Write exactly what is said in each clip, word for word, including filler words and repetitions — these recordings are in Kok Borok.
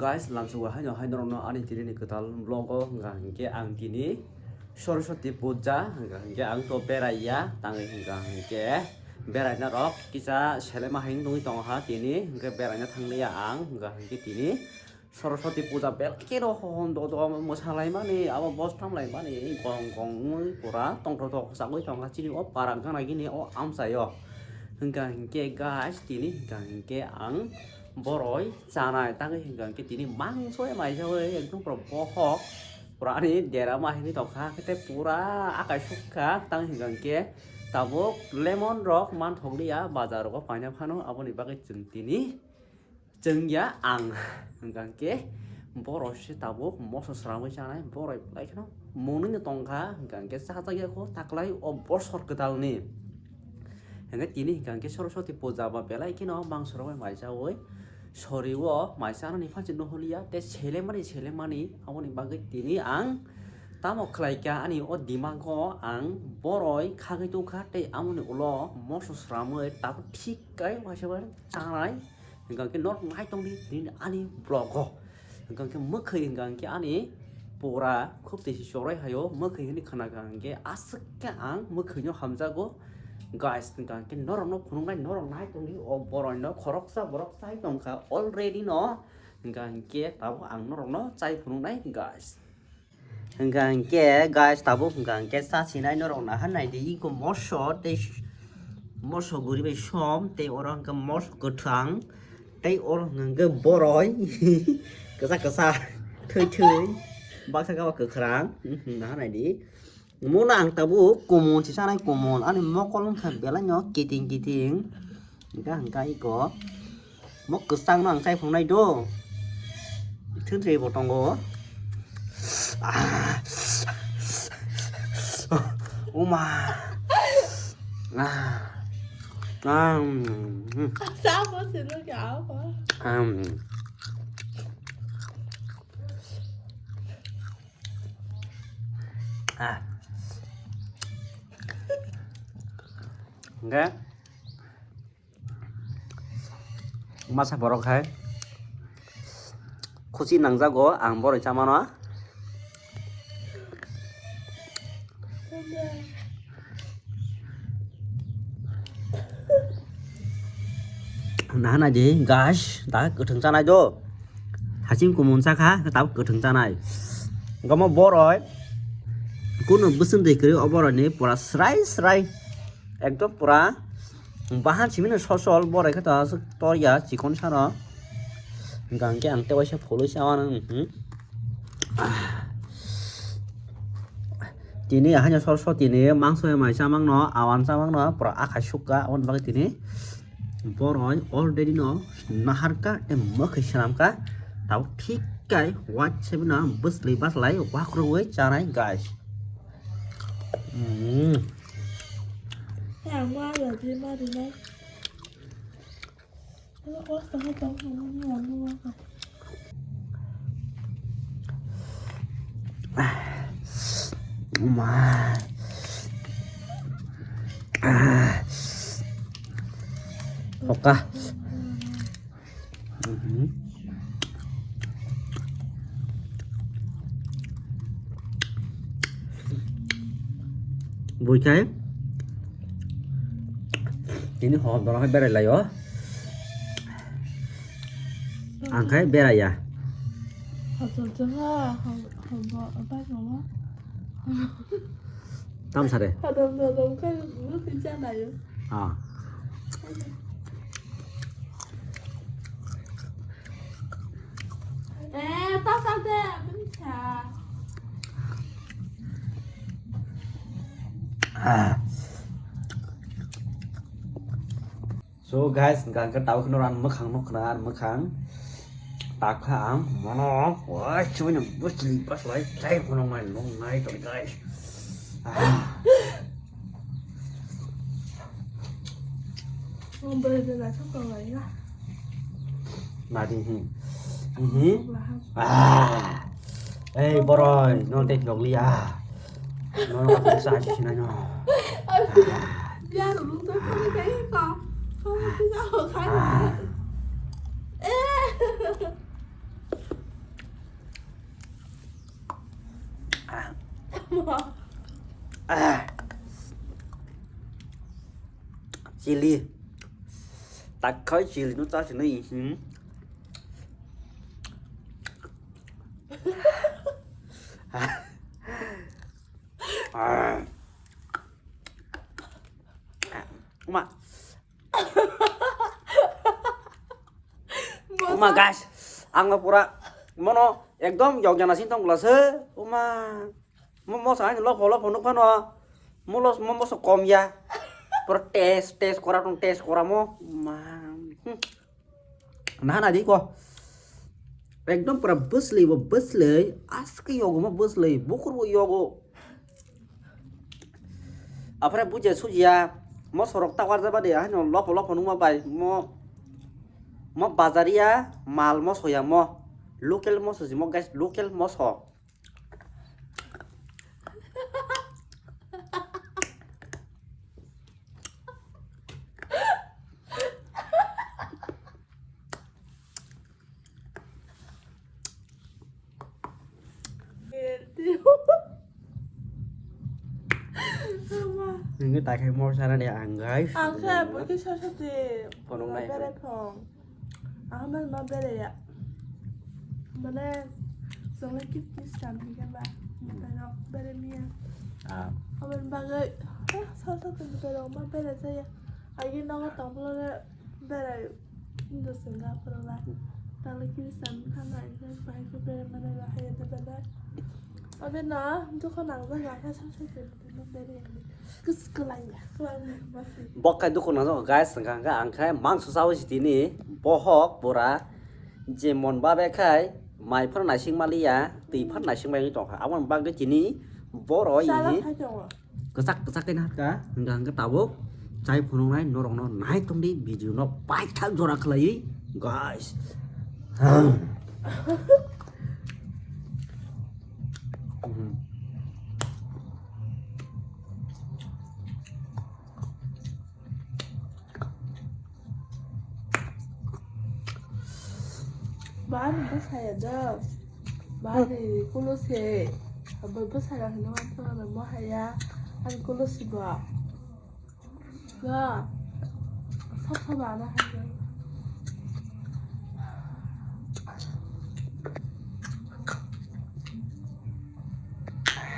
Guys, lamsugo haino hai norokno ani tini ni kwtal vlog o hwnkha hwnkhe ang tini Saraswati puja hwnkha hwnkhe ang to beraiya tangwi hwnkha hwnkhe beraina rok kisa selema hai wngwi tongo ha tini hwnkhe beraina thangliya ang hwnkha hwnkhe tini Saraswati puja belai kheno hon do do mwsalaimani abo bos thamlaimani gong gong wngwi pura tongthok thok sagwi tongkha chini o para gana gini o amchaio hwnkha hwnkhe guys tini hwnkha hwnkhe ang boroi chanai tangwi hwnkha hwnkhe tini mangso maisa oi ekdom pura bohok pura ani dera ma hinwi tongkha hwnkhe tei pura akai sukha tangwi hwnkha hwnkhe tabuk lemon rok manthokliya bazar rogo paina phano aboni bagwi chwng tini chwngya ang hwnkha hwnkhe boroi se tabuk moso sramwi chanai boroi belai kheno mungwi no tongkha hwnkha hwnkhe chajak yakho taklai o bosor kwtalni. Hingke tini hingka hingke Saraswati puja ba belai kheno mangso rok bai mai chawi sori o mai chana ni phansi no holiya tei selemani selemani aboni bagwi tini ang tamo khlai kha ani o dimag o ang boroi khagwi tongkha tei amoni ulo moso sramwi tabuk thik kai waisa bai chanai. Hingka hingke norok nai tongdi nini ani vlog o. Hingka hingke mwkhwi hingka hingke ani pura khub tisi choroi hayo mwkhwi hini khana kha hingke aswk khe ang mwkhwi no hamjago. Guys, hingka hingke norok no phunuknai norok nai tongdi o boroi no khoroksa borok chai tongkha already no. Hingka hingke tabuk ang norok no chai phunuknai guys. Hingka hingke guys tabuk hingka hingke cha sinai norok naha naidi iko moso tei moso guri bai som tei oro hingke moso kwthang tei oro hingke boroi kisa kisa thwi thwi baksa kaba kwkhwrang naha naidi mona ang tabuk kumun se chanai kumun ani mokol wngkha belai no kiting kiting hingka hingka iko. Mo kwchang no ang chai phunuknai do. Thwng thwi bo tongo. Ah. Uma. Ah. Ah, mm. Sabo sino kya apa? Um. Ah. Enggak. Masa borok hai khuchi nangjago ang boroi chamano. Nahana di guys, da kwthwng chanai do. Haching kumun chakha, tabuk kwthwng chanai. Gamo boroi kunu bwswng de kwrwi o boroi ni pura srai srai. Ekdom pura bahan simi no sosol boroi khe to aswk torya chikon sano. Hingka hingke ang tei waisa phului se wana, mhm. Ah. Tini haino sor sor tini mangso mai chamang no, awan chamang no, pura akhai sukha, aboni bagwi tini boroi already no naharkha, tei mwkhwi swnamkha, tabuk thik kai waisa bini bwslwi baslai wakrogwi chanai guys. Mm. Ang ma rwdi, ma rwnai. Ang kosto khe tong thangmani ang ma. Ma. Ah. Hoka. Mhm. Buikhai. Ini hor dorong hai berai laio. Ang khai beraiya. Hor dorong ha, hor, hor, hor, hor, hor. Tam sare. Hadam hadam khe bwkhwi chanaio. Ah. Eh, ta sa de, bini sa. Ah. So guys, hingka hingke tabuk no ang mwkhang nukha, ang mwkhang takha ang mono, oi, chumui no bwsli bwslai chai phunukmani nuknai tong guys. Ah. Nadi hi. Hi. Ah. Ei, boroi, no tei nokliya. No, no, sa si sinai no. Ah. Ah. Eh. Chili. Tak khai chili no cha sini, hmm. Ah. Uma. Uma, guys, ang no pura mono ekdom yokjana sing tong bwlase. Uma. Mo moso ani lopho lopho nukphano. Mo los mo moso kom ya. Pura test test kora tong test kora mo. Ma. Hmm. Nahana di ko. Ekdom pura bwslwi bo bwslwi. Aske yogo mo bwslwi. Bukur bo yogo. Aphre bujia sujia. Mo sorok ta warja bade. Ano lopho lopho nukma bai. Mo. Mo bazaria mal moso ya mo. Local moso si mo guys. Local moso. Nini takhai mor sana de ang guys. Ang khe buki sasate. Phonok nai. Bere phone. Ang man ma bere ya. Mane, solo kit kit sam hi ba. Mane, bere miya. Ah. Aman bagai. Eh, sasate bere ma bere saya. Agi nawa tonglo le. Berai, Hindu sengga pura ba. Tala kiri sam khana, ina bahai ko berai mana ba, hai da bada. Abe na, dukho nang jaga, ka sam sam ke, berai. Kus kelai ya, kelai ya, masih. Bok kai dukho nang jaga, guys, sengga, sengga, ang khai mangso sawi sitini, bohok, pura, je mon ba be khai, mai phar naising maliya, twi phar naising bai tongkha. Aboni bagwi tini, boro, Chala ini. Khai tongo. Kwchak kwchak khe nahar kha, hwnkha hwnkhe tabuk chai phunuknai norokno nai tongdi video no paithak jora khwlaiwi, guys. Bani bwsaya do. Bani kulo se. Abo bwsaya hino manthogo no mohaya. Ani kulo se bo. Ga. Sab sab ana hai.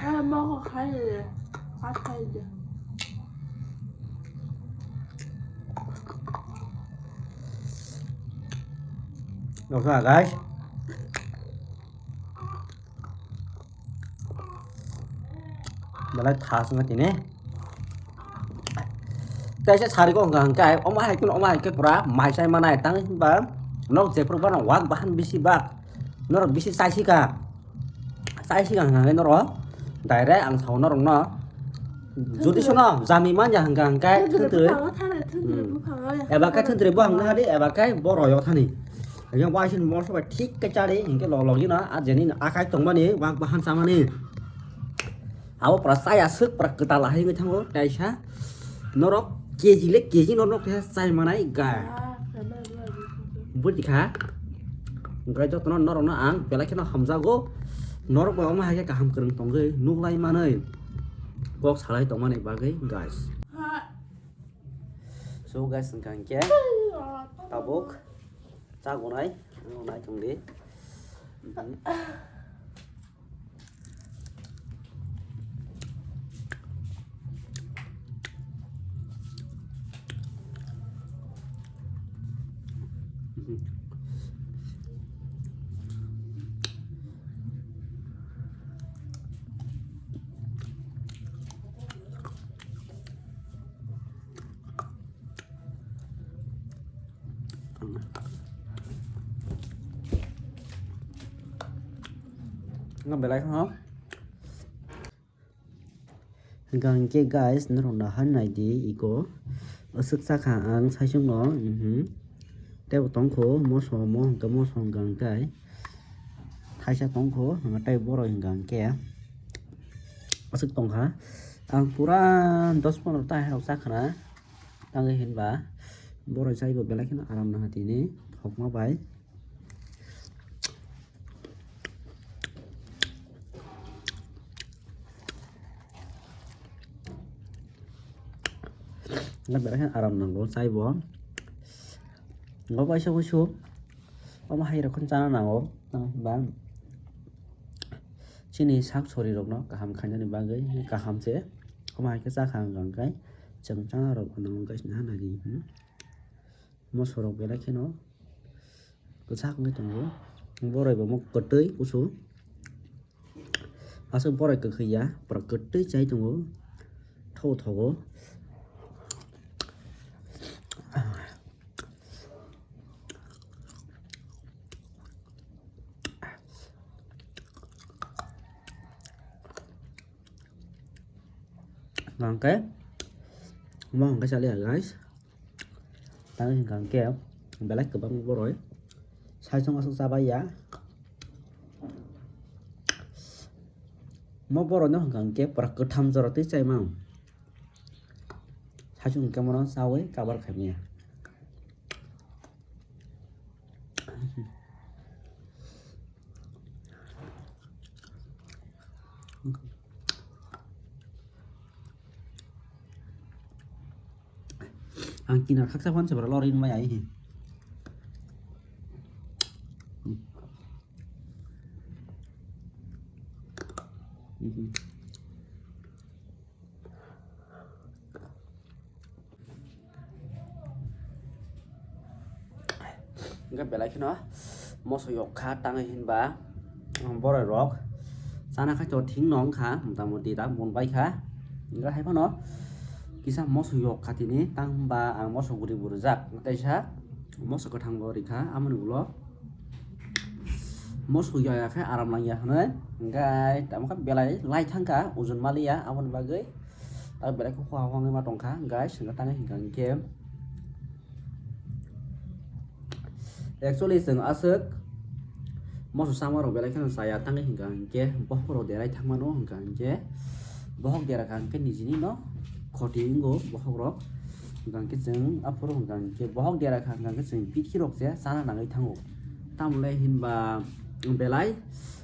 Ha, mo ko khai de. Ka khai de. Nokha, guys. Belai tha swnga tini. Kaisa sari ko hwnkha hwnkhe, omo hai kheno, omo hai khe pura mai chai manai. Tang hinba nok jephru bono wak bahan bisi bak. Norok bisi chai sika. Chai sika hwnkha hwnkhe norok direct ang sao norokno. Jodi sono jami manya hwnkha hwnkhe thwntwrwi. Thwntwrwi buphango thana, thwntwrwi buphango ya. Hmm. Eba khe thwntwrwi buphang nahadi, eba khe boro yo thani. Yang waising mosok bai thik khe chari, hinkhe log logino a jeni akai tongmani, wak bahan chamani. Abo pura chaya swk pura kwtal ahai wngwi thango, kaisa norok K G le K G norok khe chai manai ga. Buji kha? Hwnkhe jotono norokno ang belai kheno hamjago, norok bai omo hai khe kaham kwrwng tongwi nuklai manwi kok salai tongmani bagwi, guys. So guys, hwnkha hinkhe tabuk chagunai, ano nai tongdi. Mhm. Mhm. Nga belai kheno. Hwnkha hinkhe guys, norok no han naidi iko. Aswk chakha ang saichung no, mhm. Teibo tongkho, moso mo hwnkhe moso hwnkha hinkhe. Thaisa tongkho, hwnkhe tei borok hwnkha hinkhe. Aswk tongkha. Ang pura dos pondro ta hai rok chakhna. Tangwi hinba borok chaibo belai kheno aram nangkha tini, hokma bai. Belai khe aram nango chaibo. Bo kaisa uisu omo hai rok chana nango, tamo hwnba chini sak sori rokno kaham khainani bagwi kaham se. Omo hai khe chakha hwnka hwnkhe chwng chana rok nango guys, naha nai di. Moso rok belai kheno kwchak wngwi tongo. Boroi bo omo kwtwi kusu. Aswk boroi kwkhwi ya, pura kwtwi chai tongo. Tho thogo. Hwnkhe omo hwnkhe chaliya guys. Tamo hwnka hwnkhe belai kwbangma boroi saichung aswk chabai ya. Mo boroi no hwnka hwnkhe pura kwtham jora twi chaimang. Saichung hwnkhe mono chawi kabar khaimaya. Ang kinar khaksa phan se bwrwi lori nai ai hi. Hwnkhe belai kheno moso yok kha tangwi hinba boroi rok chana khai to thik no wngkha, mota moti da bon bai kha. Hwnkhe hai phano kisa moso yok kha tini, tang hwnba ang moso guri bo rwjak, teisa moso kwthang bo rikha, amoni ulo moso yok ya khe aram lang ya hwnwi. Hwnkhe tamo khe belai lai thang kha, ojon maliya, aboni bagwi tak belai khe hoa hoa wngwi ma tong kha, guys, hwnkhe tangwi hwnkha hwnkhe. Actually, chwng aswk moso chama rok belai kheno chaya, tangwi hwnkha hwnkhe bokhok rok derai thangmano, hwnkha hwnkhe bokhok dera kha hwnkhe nijini no khoti wngo bokhok rok, hwnkha hwnkhe chwng aphuru hwnkha hwnkhe bokhok dera kha hwnkha hwnkhe chwng bithi rok se chana nangwi thango. Tamole hinba belai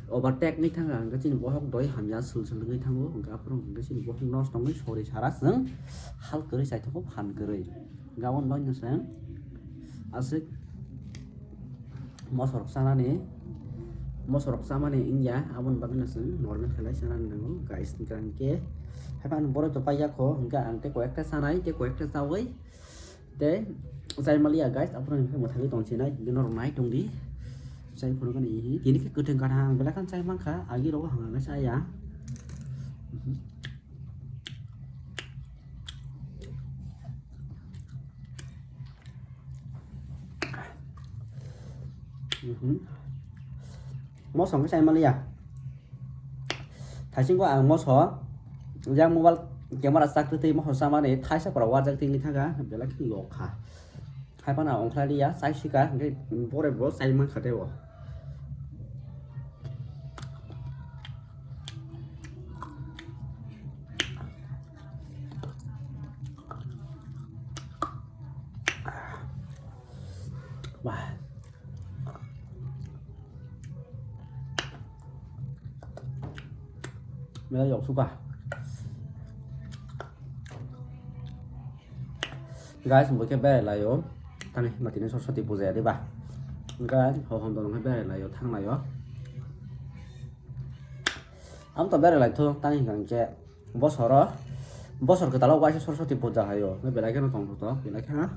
overtake wngwi thangkha hwnkhe chini bokhok doi hamya sul sul wngwi thango, hwnkhe aphuru hwnkhe chini bokhok nosto wngwi sori sara chwng hal kwrwi chaithogo phan kwrwi. Gabon bagwi no chwng aswk moso rok chanani, moso rok chamani wngya, aboni bagwi no chwng normal khlai chanani nango, guys. Hwnkhe haiphano borok to paiyakho, hwnkhe ang tei koi ekta chanai, tei koi ekta chaui, tei chai maliya, guys. Aphuru hwnkhe mwthangwi tongsinai, bini norok nai tongdi, chai phunukani hi. Tini khe kwthwng kathang ang belai kheno chai mankha, agi rogo hwnka hwnkhe chaya. Mhm. Moso hwnkhe chai maliya. Thaisingo ang moso yang mobile camera chak twi twi moso chamani thaisa pora warjak twi wngwi thangkha, belai khe yok kha. Hai phano ang ongkhlai liya, chai sika, hwnkhe boroi bo chai mankha tei bo. Wah. Mela yok suka. Guys, bo khe berai laio. Tani matini Saraswati puja ya diba. Guys, ho hom dono khe berai laio, thang laio. Am to berai lai tho, tani hwnkha hwnkhe bosoro, bosor kwtalo waisa Saraswati puja haio. Belai kheno tong tho, belai kheno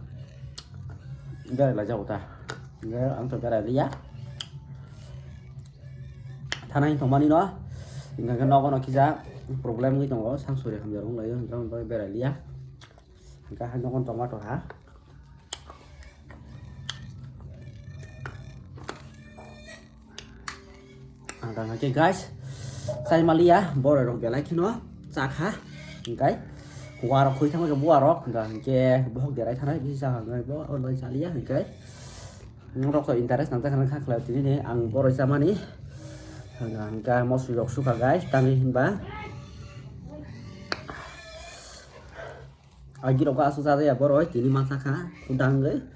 berai lai jago ta. Hwnkhe ang to berai liya. Thana hin thongmani no. Hwnkha hwnkhe nogo no kisa problem wngwi tongo, sang sori hamya rwng laio, hwnkhe ang to berai liya. Hwnkhe hai nogo no tongma tongha. Ang tang hwnkhe guys, chai maliya, borok rok belai kheno chakha, hwnkhe warok khoi thangma khe buarok, hwnkha hwnkhe bohok derai thanai bisi chakha hwnkhe bo oro bai chaliya hwnkhe. Norok to interest nang jakha kha khlai tini ni ang boroi chamani, hwnkha hwnkhe moso rok sukha guys, tamni hinba. Agi rok aswk chajaya boroi tini ma chakha khudangwi.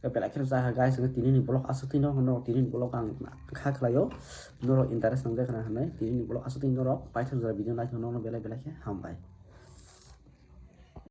Belai kheno chakha guys, hwnkhe tini ni vlog aswk twi no, tini ni vlog ang kha khlaio. Norok interest nang jakha hwnwi tini ni vlog aswk twi norok paithak jora video naithok norok belai belai khe hambai.